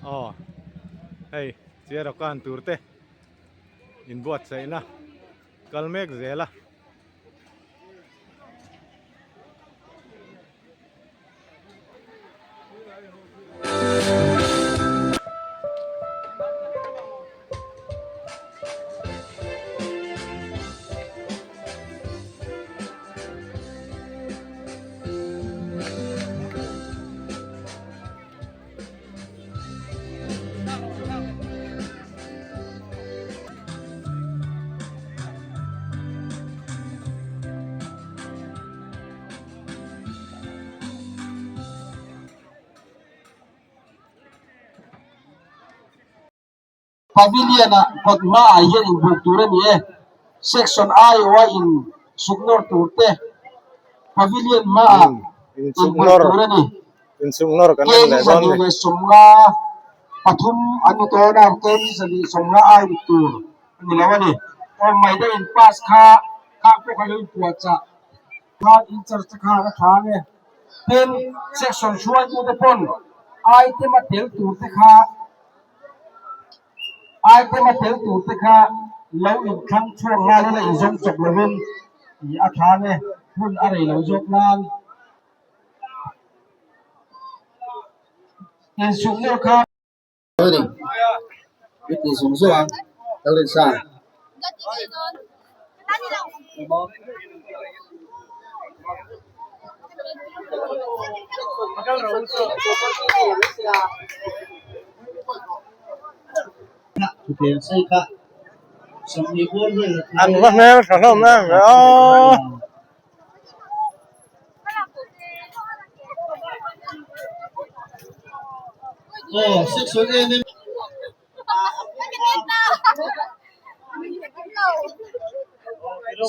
Aw hei Chiarakan tur te inbuatsaihna kal mek zel a. Pavilion ah kawt hmaah hian inbuk tur a ni e. Section aiawha in suk nawr tur te Pavilion hmaah inbuk tur a ni. Keni 153 an ni tawn a, keni 150 ai rit tur a ni lo a ni. Awm mai deuh in pass kha khang pawh kha lo inpuahchah khan in charge te khan a tha ang e. Tin, section hruaitute pawn item a tel tur te kha item a tel tur te kha lo inthlang chhuak nghal ila inzawm chawp lovin tih a tha ang e, hun a rei lo zawk nan. Insuk nawr kha. An va hmel tha hlawm em ve aw.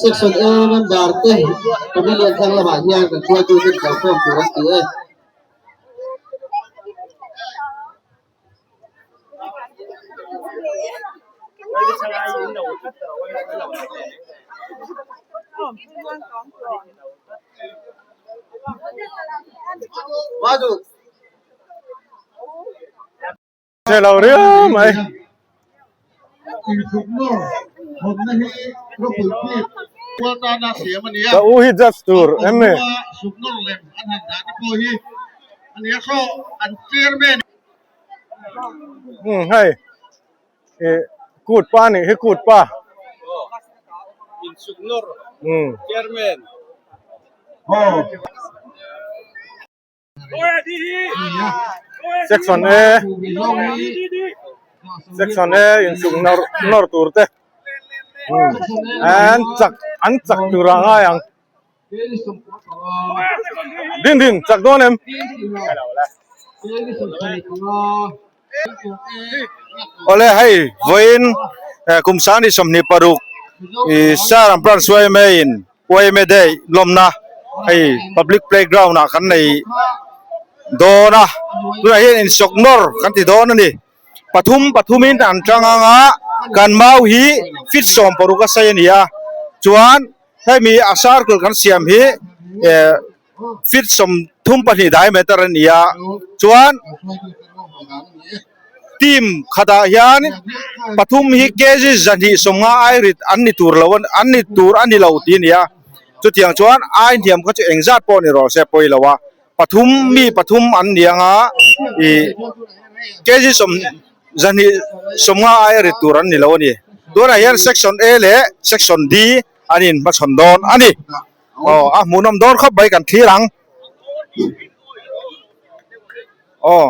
Section A member te pavilion thlang lamah hian kan hruaitu ten kalkhawm tur an ti e. Che lo riau mai. Ka u hi judge tur em ni? Umm hei ih kut pa nih hi kut pa. Umm. Section A Section A insuk nawr nawr tur te an chak an chak tur a ngai ang din din chak dawn em Awle hei vawiin kum sangni 26 ih Saram branch yma in yma day lawmna hei public playground ah kan nei dawn a tunah hian insawk nawr kan ti dawn a ni pathum pathum in an tang ang a kan mau hi feet 16 a sei a ni a chuan hemi a circle kan siam hi eh feet 32 diameter a ni a chuan team khatah hian pathum hi kg 250 ai rit an ni tur lo an ni tur a ni lo tih a ni a chutiang chuan ai hniam kha chu engzat pawh ni rawh se pawi lo a pathum mi pathum an ni ang a ih kg 250 ai rit tur an ni lo a ni tunah hian section A leh section D an inhmachhawn dawn a ni. Aw a hmuhnawm dawn khawp mai kan thlir ang aw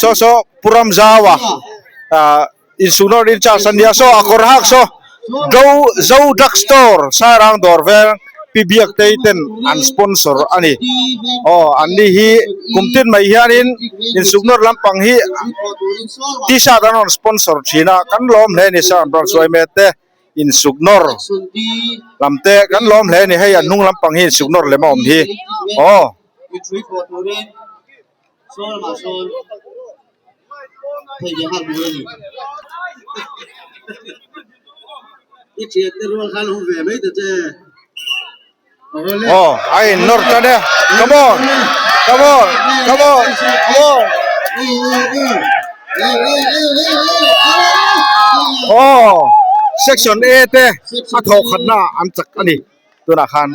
saw saw Pu Ramzaua ah insuhnawr in charge a nia saw a kawr hak saw zo zo drug store Sairang dawr vel Pi Biaktei ten an sponsor a ni aw an ni hi kum tin mai hianin insuhnawr lampang hi t-shirt an rawn sponsor thin a kan lawm hle a ni Sairang branch yma te. Insuk nawr lam te kan lawm hle a ni hei a hnung lampang hi insuk nawr lem a awm hi aw. Aw a in nawr tan e come on come on come on come on. Aw section A te a thawh khatna an chak a ni tunah khan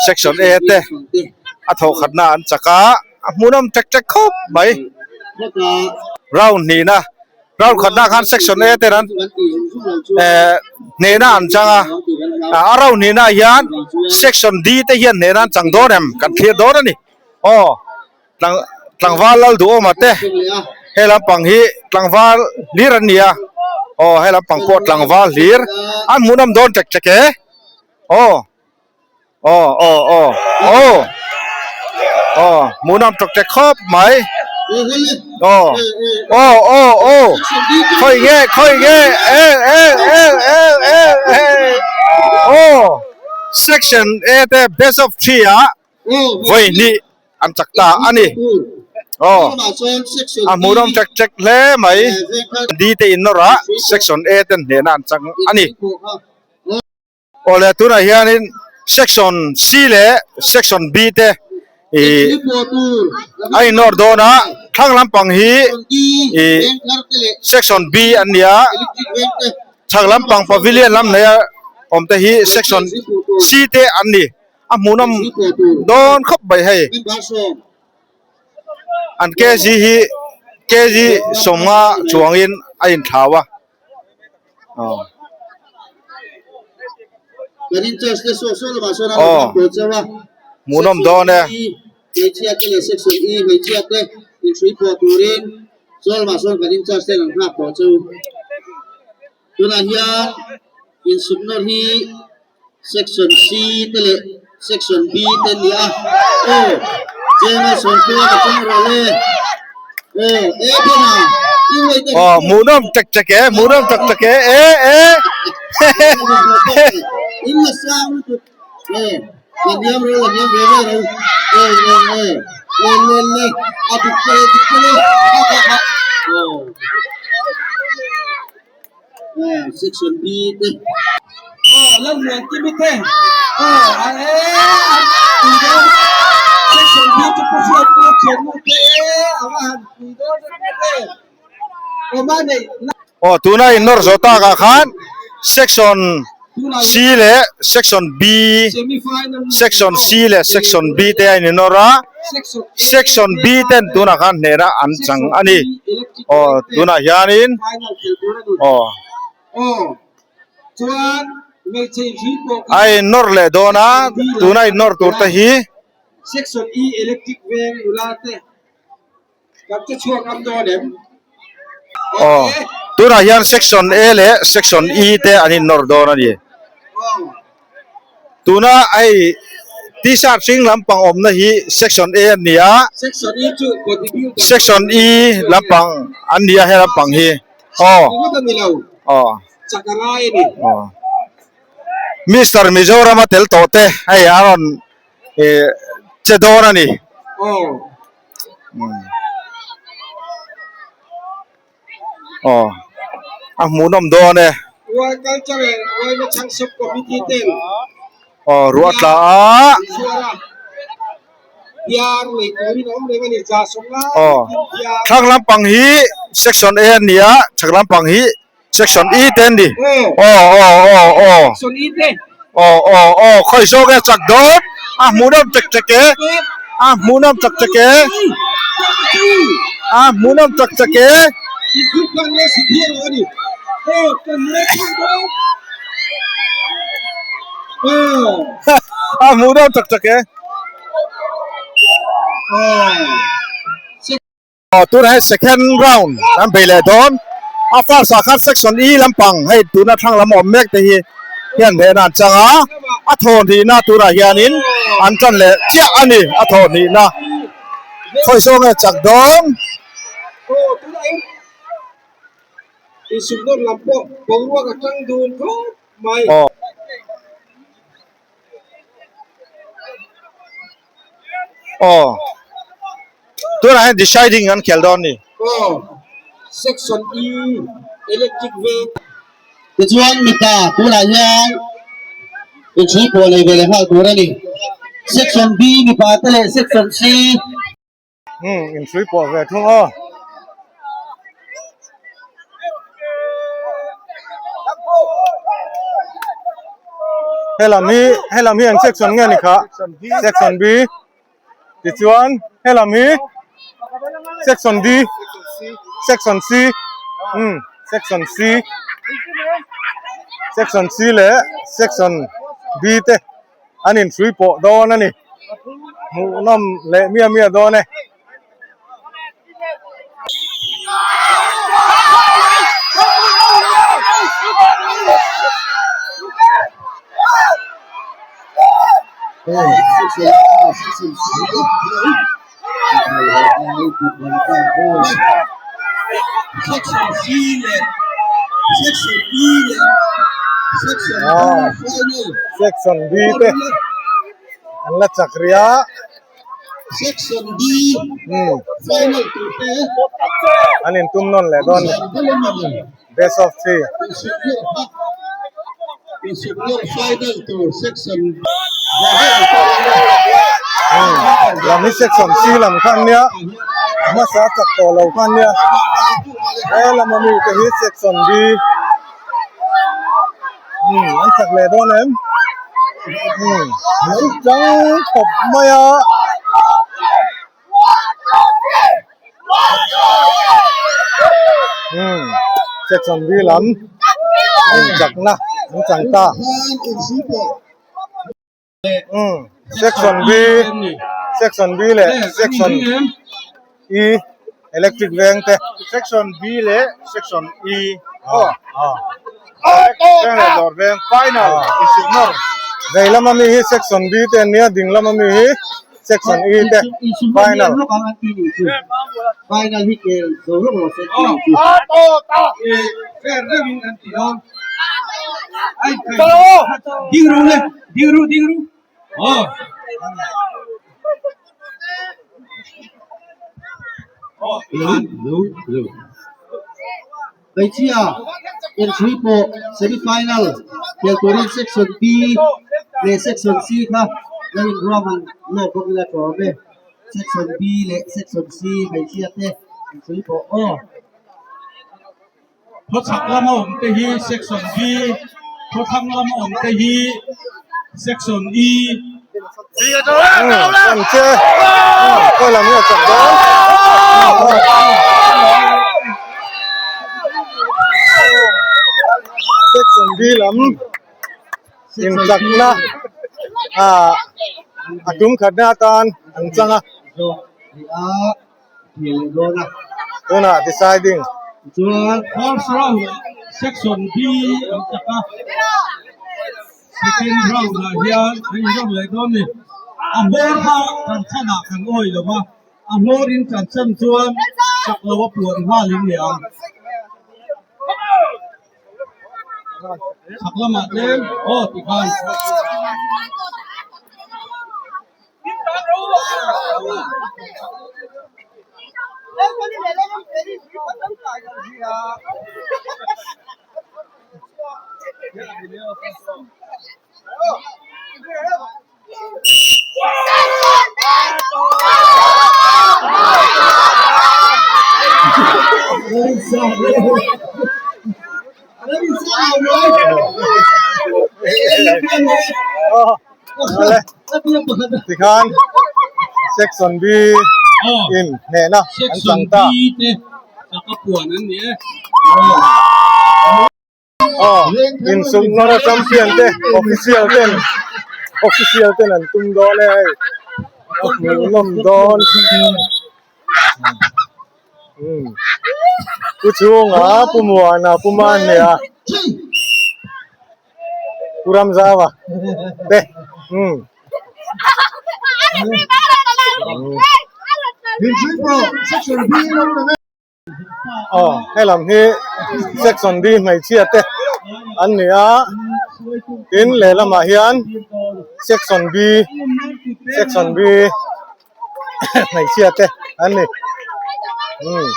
section A te a thawh khatna an chak a a hmuhnawm ṭek ṭek khawp mai round hnihna round khatna khan section A ten an eh hnehna an chang a a round hnihna ah hian section D te hian hnehna an chang dawn em kan thlir dawn a ni aw. Tlang tlangval lal duhawma te he lampang hi tlangval hlir an ni a aw he lampang pawh tlangval hlir an hmuhnawm dawn ṭek ṭek e aw aw aw aw aw aw hmuhnawm ṭek ṭek khawp mai aw aw aw aw khawi nge khawi nge e e e e e e aw section A te best of three ah. Vawi hnih an chak ta a ni. Aw, a hmuhnawm ṭek ṭek hle mai. D te in nawr a, Section A ten hnehna an chang a ni. Aw le, tunah hianin Section C leh Section B te ih a innawr dawn a, thlang lampang hi ih Section B an ni a. Chhak lampang Pavilion lam hnaia awm te hi Section C te an ni. A hmuhnawm dawn khawp mai hei an kg hi kg sawmnga chuangin a inthlau a aw aw hmuhnawm dawn e. Section C te leh Section B te an ni a, aw Chena Sawmpuia ka chang rawh le, aw e Bena i uai te Aw hmuhnawm ṭek ṭek e, hmuhnawm ṭek ṭek e, e e In la sang lutuk aw la hniam ro la hniam ve ve ro e e e le le le a dik te dik te le ha ha ha aw Section B te. Aw Lalmuan Kimi te aw a e an pui dawn Section B chu pu hriat pu thiannu te a va han pui dawn reng reng em aw mahni na. Aw tuna in nawr zawh takah khan Section C leh Section B Section C leh Section B te a in innawr a Section B ten tunah khan hnehna an chang a ni aw tunah hianin aw a innawr leh dawn a tuna innawr tur te hi. Aw tunah hian section A leh section E te an innawr dawn a ni. Tuna hei t-shirt hring lampang awmna hi section A a ni a, section E lampang an ni a he lampang hi aw aw aw Mister Mizoram a tel tawh te hei a rawn ih che dawn a ni. Aw a hmuhnawm dawn e. Aw ruah tla a. Aw thlang lampang hi section A a ni a chhak lampang hi section E te an ni. Aw aw aw aw aw aw aw khawi zawk e chak dawn a hmuhnawm ṭek ṭek e a hmuhnawm ṭek ṭek e a hmuhnawm ṭek ṭek e. A hmuhnawm ṭek ṭek e. Aw tunah hian second round kan bei leh dawn a first ah khan section E lampang hei tuna thlang lam awm mek te hi hian hnehna an chang a a thaw hnihna turah hianin an tan leh chiah a ni a thaw hnihna khawi zawng nge chak dawn. Aw. Aw tunah hian deciding an khel dawn a ni. Aw section E electric veng. Tichuan mipa tunah hian inchhui pawh nei ve leh nghal tur a ni. Section B mipa te leh section C. Umm inchhui pawh ve thung aw. Helam hi helam hi eng section nge ni kha section B tichuan helam hi section D section C um section C section C leh section B te an inhrui pawh dawn a ni hmuhnawm leh miah miah dawn e. Section B te an la chak rih a. Section B final tur te An intum nawn leh dawn best of three. Final tur section Lam hi section C lam kha an nia hmasa chak tawh lo kha an nia he lama mi te hi section B an chak leh dawn em an chang khawp mai a. Section B lam inchakna an chang ta section B section B leh section E electric veng te section B leh section E aw veng leh dawr veng final insignal vei lama mi hi section B te an nia ding lama mi hi section E te final final hi kel zo rawk rawh se ding ru le ding ru ding ru Hmeichhia inchhui pawh semi final khel turin section B leh section C kha lo inruahman lawk bawk ila tlawm e. Section B leh section C hmeichhia te inchhui pawh aw. Khawchhak lama awm te hi section B, khawthlang lama awm te hi section E. Section B lam inchakna ah a tum khatna atan an chang a. Tunah deciding. Chuan first round ah section B an chak a, second round ah hian an inrawm leh dawn ni. A hmawr kha kan chan ah kan awi lo va, a hmawr in kan chan chuan chak lo a puan nghal in ni ang. Chak lamah tlem aw tikhan. Tikhan section B in hnehna an chang ta. Aw insumnawra champion te official ten official ten an tum dawn e hei a hmuhnawm dawn. Pu chhunga Pu Muana Pu Manhneha Pu Ramzava te umm. Aw helam hi section B hmeichhia te an ni a tin lehlamah hian section B section B hmeichhia te an ni umm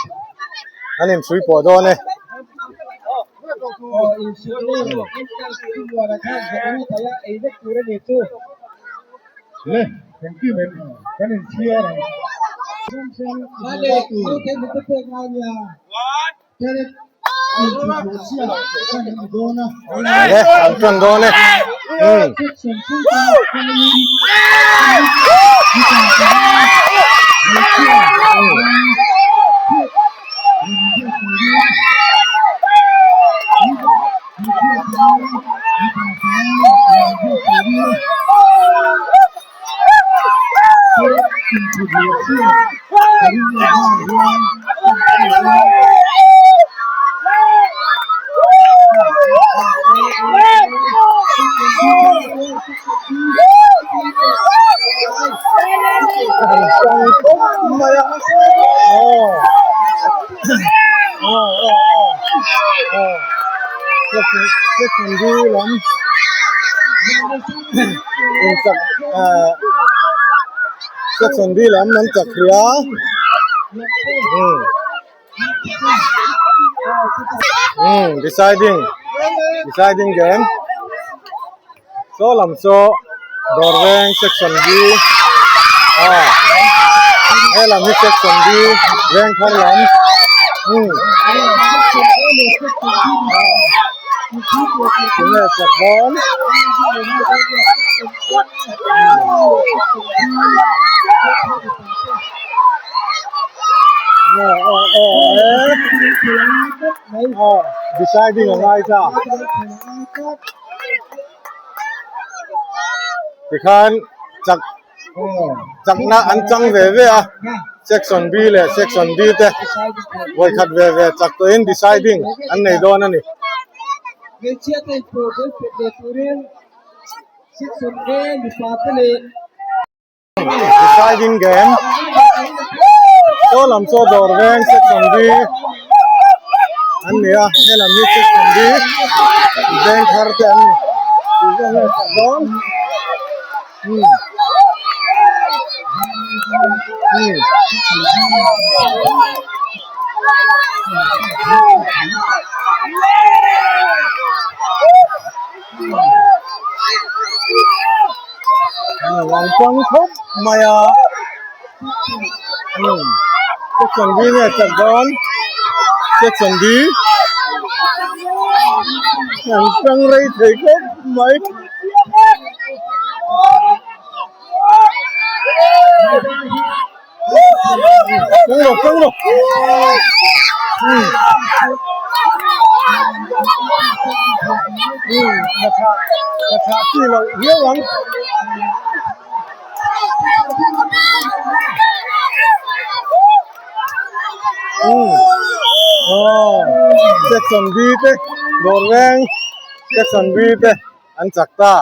an inhrui pawh dawn e. Le an tan dawn e. Umm. Section B lam an chak hrih a umm deciding deciding game saw lam saw dawr veng section B ah he lam hi section B veng thar lam umm tinge chak dawn. Deciding a ngai ta tikhan chak chakna an chang ve ve a section B leh section D te vawikhat ve ve chak tawhin deciding an nei dawn a ni. Deciding game saw lam saw dawr veng section B an ni a he lam hi section B veng thar te an ni tih zawng nge chak dawn umm umm. An chang khawp mai a section B nge chak dawn section B an chang rei thei khawp mai. Chang rawh chang rawh ka thlah ka thlah chi loh viau ang. Aw section B te dawr veng section B te an chak ta.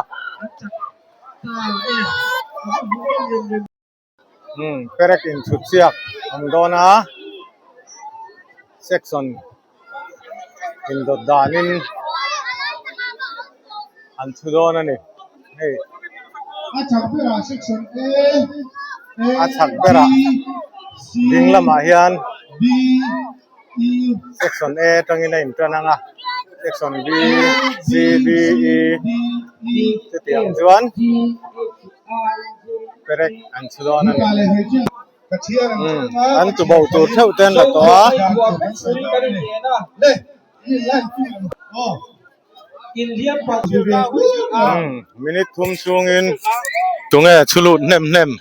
Umm perek inchhut chiak awm dawn a section indawt danin an thu dawn a ni hei a chhak berah ding lamah hian section A atangin a intan ang a section B C D E chutiang chuan perek an chhu dawn a ni umm an tubo tur theuh te an la tawh a. Umm minute thum chhungin tunge chhu lut hnem hnem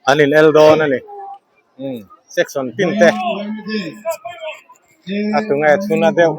an in el dawn a ni. Umm section tin te a tunge chhuna deuh.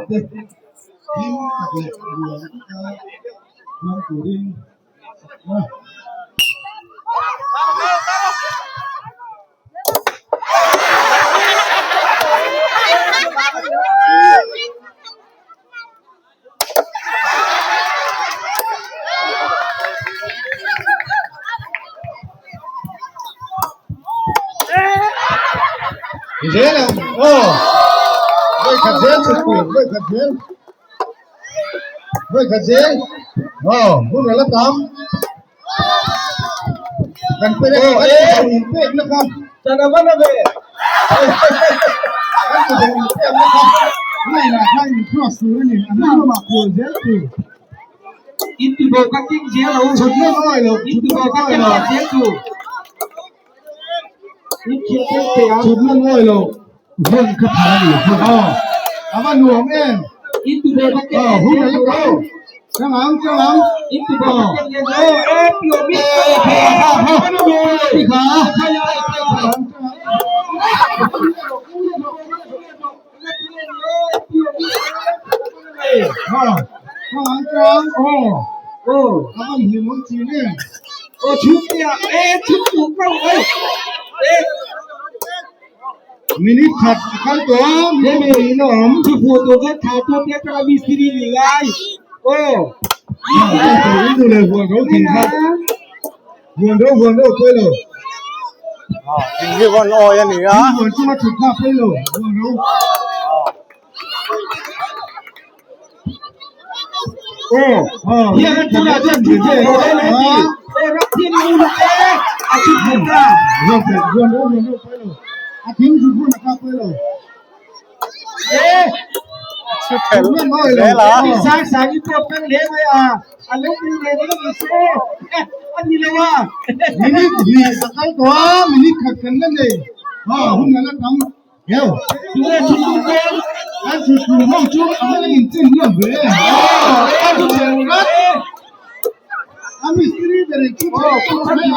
Zel ang aw vawi khat zel chhut tur vawi khat zel vawi khat zel aw hun a la tam kan pe leh kan in pek na kha Chana mana ve kan tu in pek na kha line ah khan in cross tur a ni a hma lamah kual zel tur In ti bo ka king zel lo chhut lawk a ngailo In ti bo ka king zel tu In thiam tel thei ang chhut lawk ngailo hun kha phal a ni aw a va nuam em In ti bo ka king aw hun a la tam. Minute khat a kal tawh a, minute pahnih in a awm. In duh leh huan ro thing kha huan ro huan ro pawi lo. Thing hi rawn awi a ni a. Huan chunga thut kha pawi lo huan ro. Minute hnih a kal tawh a, minute khat kan la nei. Hun a la tam. An thuthlung ho chu a va inchen hliam ve a mistiri ber in chu thei tawh mai a.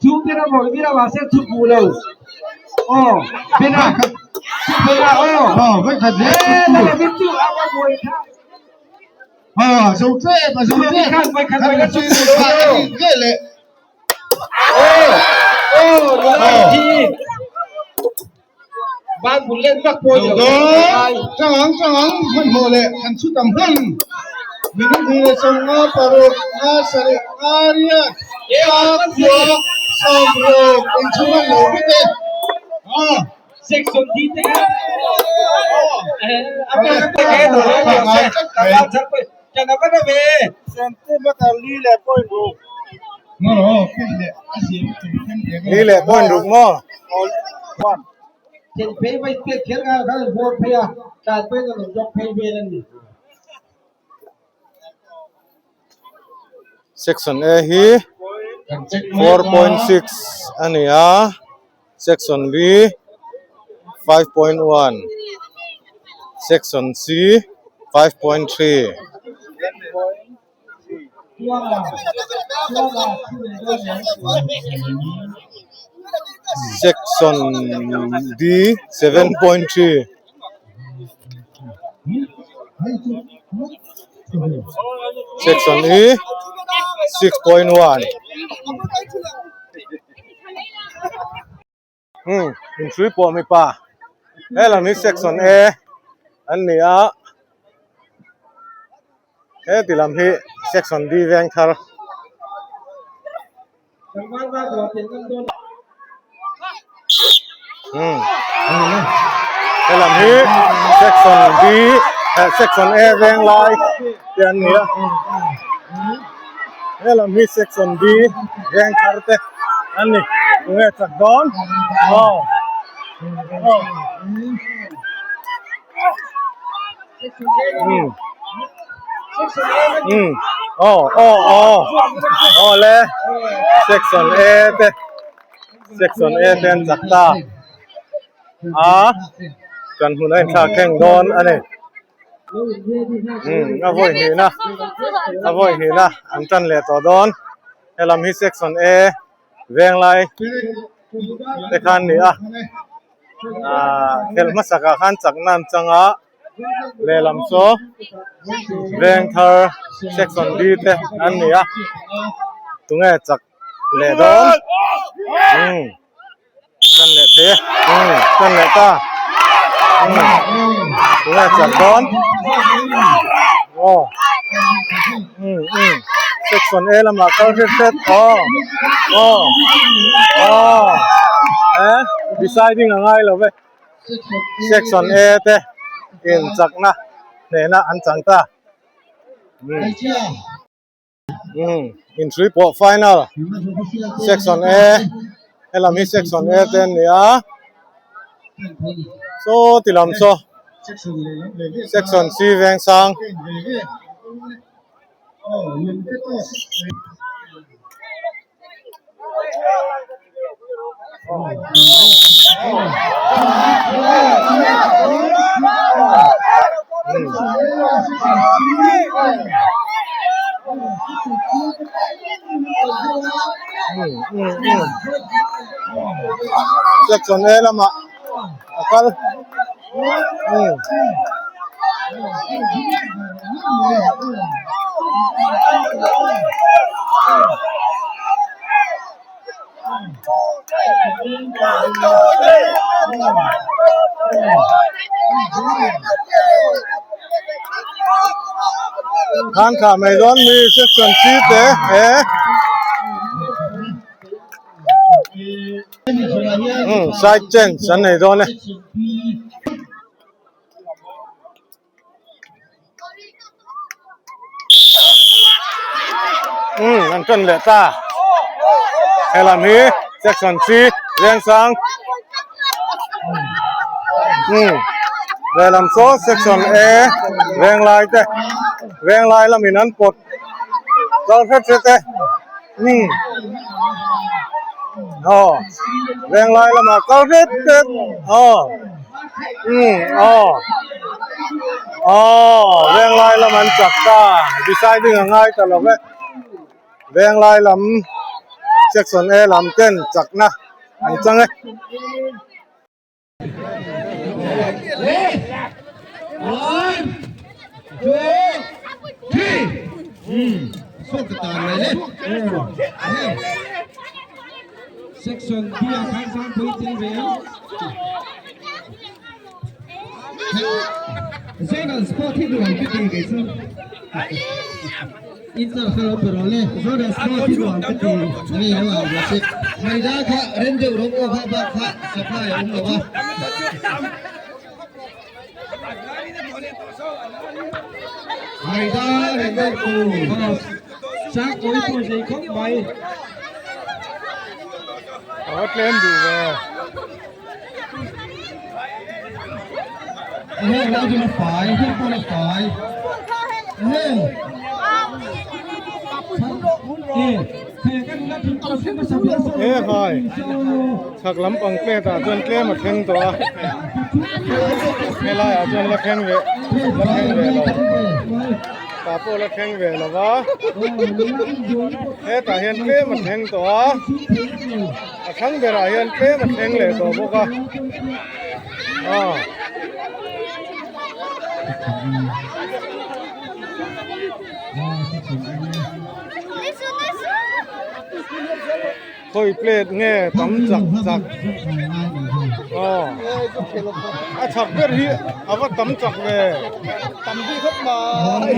Chhungte na vawk vira mahse thu buh lo aw bena thu bena aw Aw vai khat zel eh la la chu a va buai kha Aw zo che pa zo che khan vai khat vai khat chu kha ve le aw aw nula thi ban bul len vak pawh ni lo Chang chang hmanhmawh leh kan chhut ang hman minute hnih leh sawmnga paruk nga sarih nga riat pakua sawmruk inchhung an lo vek e. Section D te kha Li leh point ruk maw? Section A hi 4.6 a ni a, Section B 5.1, Section C 5.3. Section D 7.3. Section E 6.1. Hmm, inhrui pawh mipa he lam hi section A an ni a heti lam hi section B veng thar. Hmm, he lam hi section B eh section A veng lai te an ni a he lam hi section B veng thar te. An ni tunge chak dawn aw aw um um aw aw aw aw le section A te section A te an chak ta a kan hun a inthlak thleng dawn a ni. Um a vawi hnihna a vawi hnihna an tan leh tawh dawn. Helam hi section A venglai te khan ni a ahh khelh hmasak ah khan chakna an chang a lehlam saw veng thar section B te an ni a tunge chak leh dawn umm tan leh thei e umm tan leh ta umm tunge chak dawn aw umm umm section A lamah kal hret hret aw aw aw eh deciding a ngai lo ve section A te in chakna hnehna an chang ta umm. Umm inhrui pawh final section A helam hi section A te an ni a saw ti lam saw section C veng sang. Section A lamah a kal Khan thlah mai dawn mi section C te he side change an nei dawn e. Umm an ṭan leh ta helam hi section C Vengsang umm lehlam saw section A Venglai te Venglai lamin an pawt kal hret hret e umm aw Venglai lamah kal hret hret aw. Umm aw aw venglai lam an chak ta deciding a ngai ta lo ve venglai lam section A lam ten chakna an chang e. Section B ah khan Sangpui tel ve ang. Zonal sport hi nuam ka ti kei chu. Inter kha lo pe rawh le. Zonal sport hi nuam ka ti. Ani lo ang rawh se. Maida kha rem deuh rawng aw kha bak kha supply a awm lo a. Maida rem deuh tur. Sangpui pawh zei khawp mai. A va tlem duh ve. Heng lai chu la fai, heng pawh la fai. Heng. He hai chhak lampang plate ah chuan tlem a thleng tawh a helai ah chuan la thleng ve la thleng ve lo tah pawh la thleng ve lo va hetah hian tlem a thleng tawh a a thlang berah hian tlem a thleng leh tawh bawk a aw. Khawi plate nge tam chak chak aw a chak ber hi a va tam chak ve tam bik khawp mai.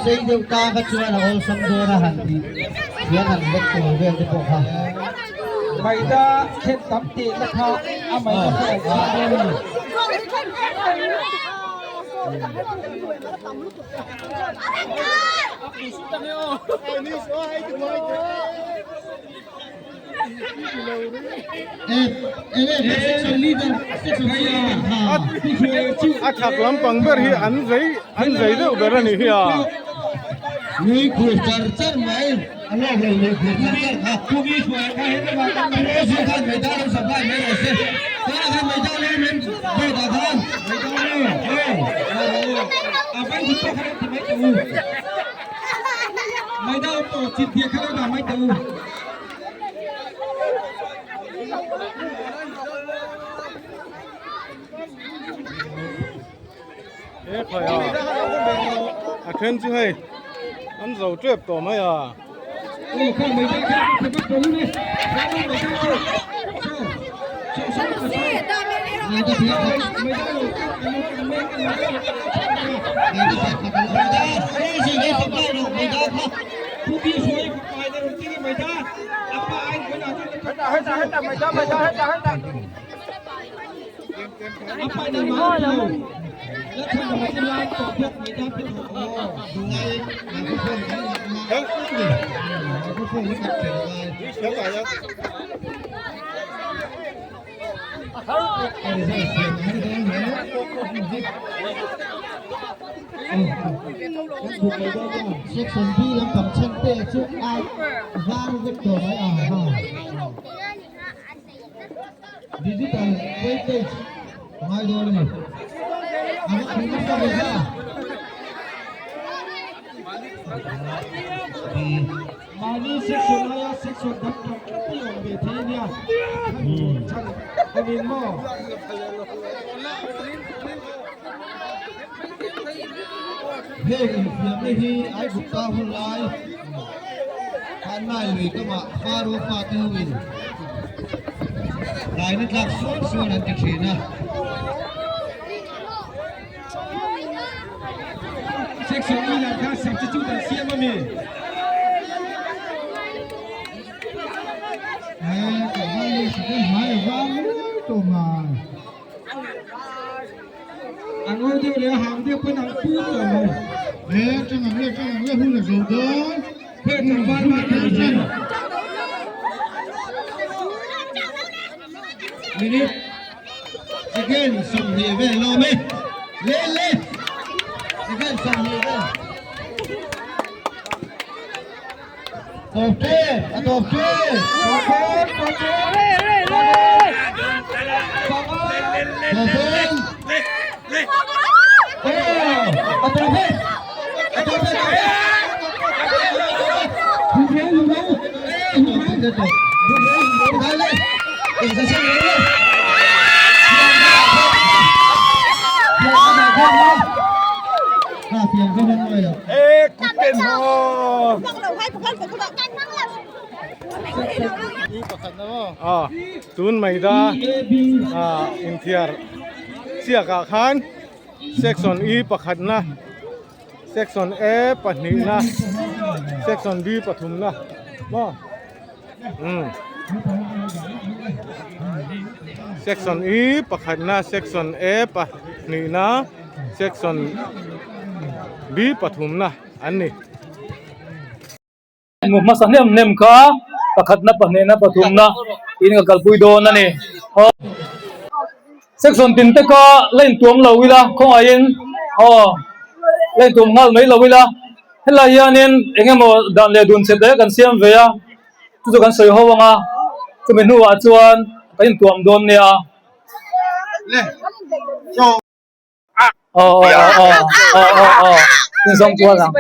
Sei deuh ta kha chuan a awlsam dawn a han tih hian han lek tur vel te pawh kha. Maida khen tam teh na kha a maida kha a chhah dawn a ni. A chhak lampang ber hi an zei an zei deuh ber a nih hi a. He phai a a then chu hei an zo tep tawh mai a. Section B lampang chhan te chu a var vek tawh mai a ha. Digital weightage a ngai dawn a ni. A va khui nasa ve kha. Mahni section aia section dang tam tlat hi awm ve thei a nia. Chhan awmin maw? Heng infiamna hi Aigupta hun lai khan Nile lui kamah Pharaoh fate hoin daina tlak suan suan an ti thin a. Section I lah khan substitute an siam a mi? He tlangval leh sikul hmai a vang ruai tawh mai. A ngo deuh leh a hang deuh pawn ang put tawh mai. He tang ang le tang ang le hun a zo dawn. He tlangval hmai a ni. Minute second 20 vel lawm e. Le le second 20 vel. Tawp tep a tawp tep. Tawp tawp tawp. Tawp tep. Oh, a tawp e. A tawp e. Tun mai da inthiar chiakah khan section E pakhatna Section A pahnihna, Section B pathumna maw umm Section E pakhatna, Section A pahnihna, Section B pathumna an ni. Hmu hmasa hnem hnem kha pakhatna pahnihna pathumna in ka kalpui dawn a ni. Section tin te kha la intuam lo ila khawngaihin aw la intuam nghal mai lo ila helai hianin eng emaw dan leh dun chhe te kan siam ve a chu chu kan sawi ho ang a chumi hnuah chuan kan intuam dawn nia. Aw aw aw aw aw aw inzawm kual ang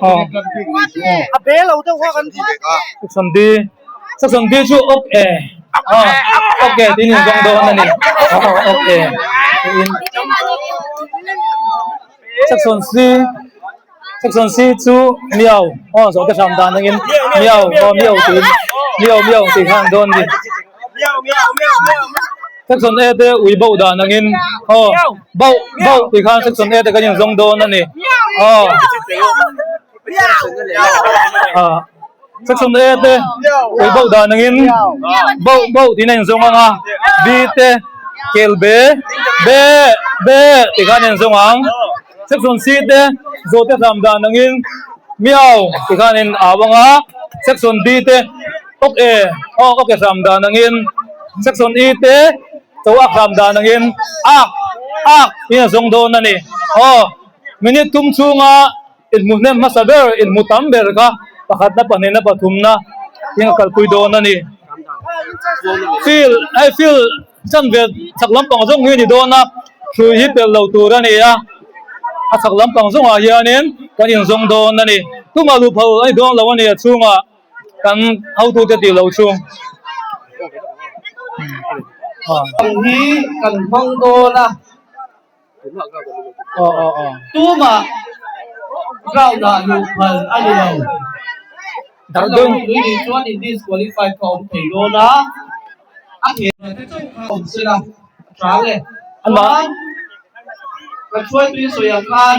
aw section B section B chu ok e aw ok e tiin inzawm dawn a ni aw ok e tiin section C section C chu miau aw zawhte hram dan angin miau aw miau tiin miau miau tih kha an dawn a ni section A te ui bauh dan angin aw bauh bauh tih khan section A te kan inzawng dawn a ni aw ah section A te ui bauh dan angin bauh bauh tiin a inzawng ang a B te kel be be be tih khan a inzawng ang. Section C te zawhte hlam dan angin miau ti khanin a au ang a, Section D te ok e aw ok e hlam dan angin, Section E te cho ak hlam dan angin ak ak tiin a zawng dawn a ni. Aw minute thum chhunga inhmu hnem hmasa ber inhmu tam ber kha pakhatna pahnihna pathumna tiin a kalpui dawn a ni. Field hei field Chanve chhak lampang zawng hi a ni dawn a, hrui hi pel lo tur a ni a, a chhak lampang zawngah hianin kan inzawng dawn a ni. Tumah luh phal a ni dawn lo a ni a chhungah kan hotute tih loh chu. Ang hi kan hmang dawn a, tumah ground ah luh phal a ni lo. Kan lo luh lui nih chuan in disqualify kha awm thei dawn a, a hmel te chauh kha awm se la a tha le. Chuan kan hruaitui sawi ang khan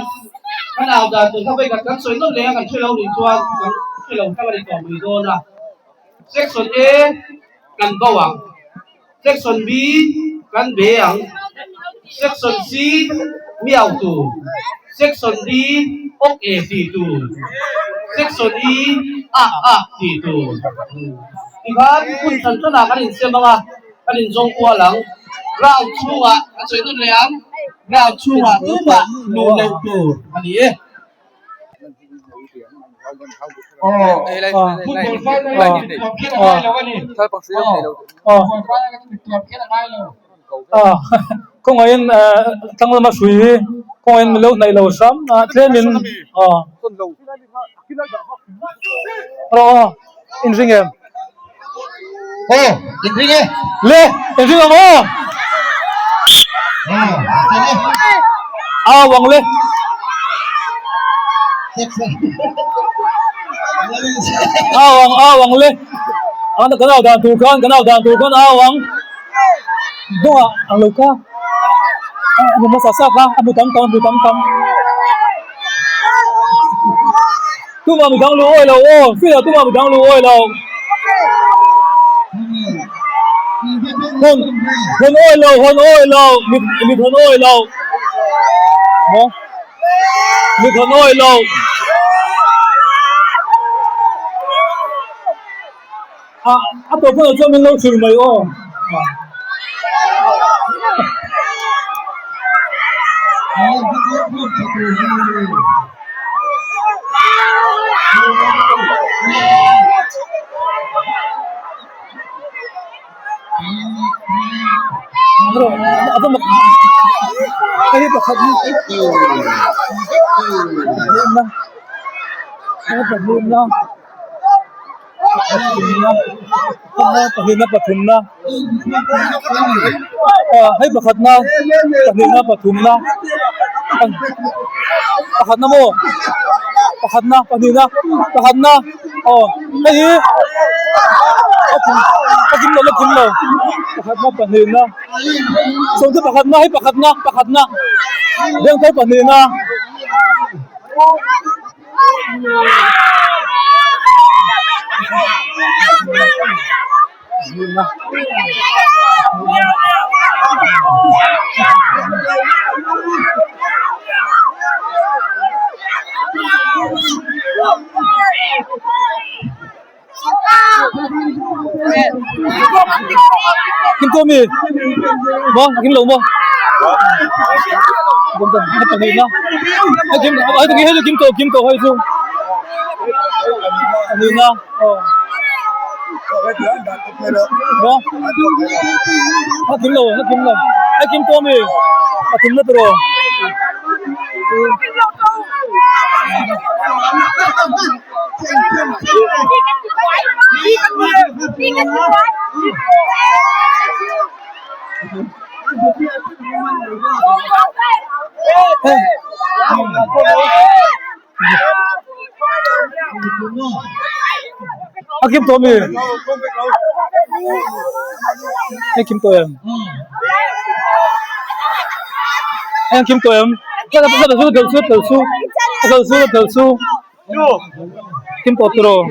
kan au dan tur kha vawikhat kan sawi nawlh leh a kan hre lo nih chuan kan hre lo tlang a ni tawh mai dawn a. Section A. Kan bo ang. Section B kan be ang. Section C miau tur. Section D ok e tih tur. Section E ah ah tih tur. Tikhan hun hran hranah kan insiam ang a, kan inzawng kual ang. Ground chhungah kan sawi nawn leh ang. Ground chhungah tumah luh loh tur a ni e. Khawngaihin tlang lama hrui hi khawngaihin min lo hnaih lo hram a tlemin aw aw inring em aw inring e le inring ang aw aw ang le aw ang aw ang le kan au dan tur khan kan au dan tur khan au ang hnungah ang lo kha a hmu hmasa sak a a hmu tam tam a hmu tam tam tumah midang lu awi lo aw field ah tumah midang lu awi lo hawn hawn awi lo hawn awi lo mit mit hawn awi lo maw mit hawn awi lo. A a tawp hunah chuan min lo hrilh mai aw. Hei pakhat hi pahnihna pahnihna pathumna hei pakhatna pahnihna pathumna pakhatna maw pakhatna pahnihna pakhatna aw hei hi a kim lo la kim lo pakhatna pahnihna sawmte pakhatna hei pakhatna pakhatna vengthar pahnihna. Kim to mi maw a kim lo maw a kim hei chu kim tawh kim tawh hei chu a nihna aw maw a kim lo a kim lo a kim tawh ami a kim na tawh A kim tawh ami? Hei kim tawh em? Hei an kim tawh em? Kim tawh tawh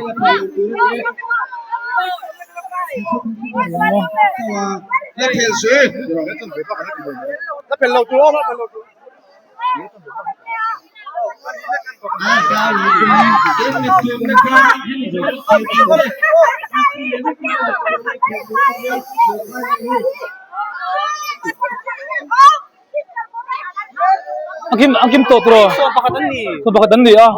A kim a kim tawh tawh a pakhat an ni a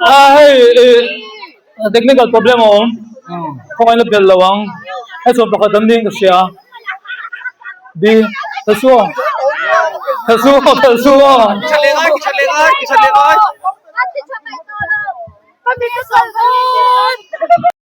a hei technical problem a awm khawngaih la belh lo ang hei chuan pakhat an ni in ka hria bi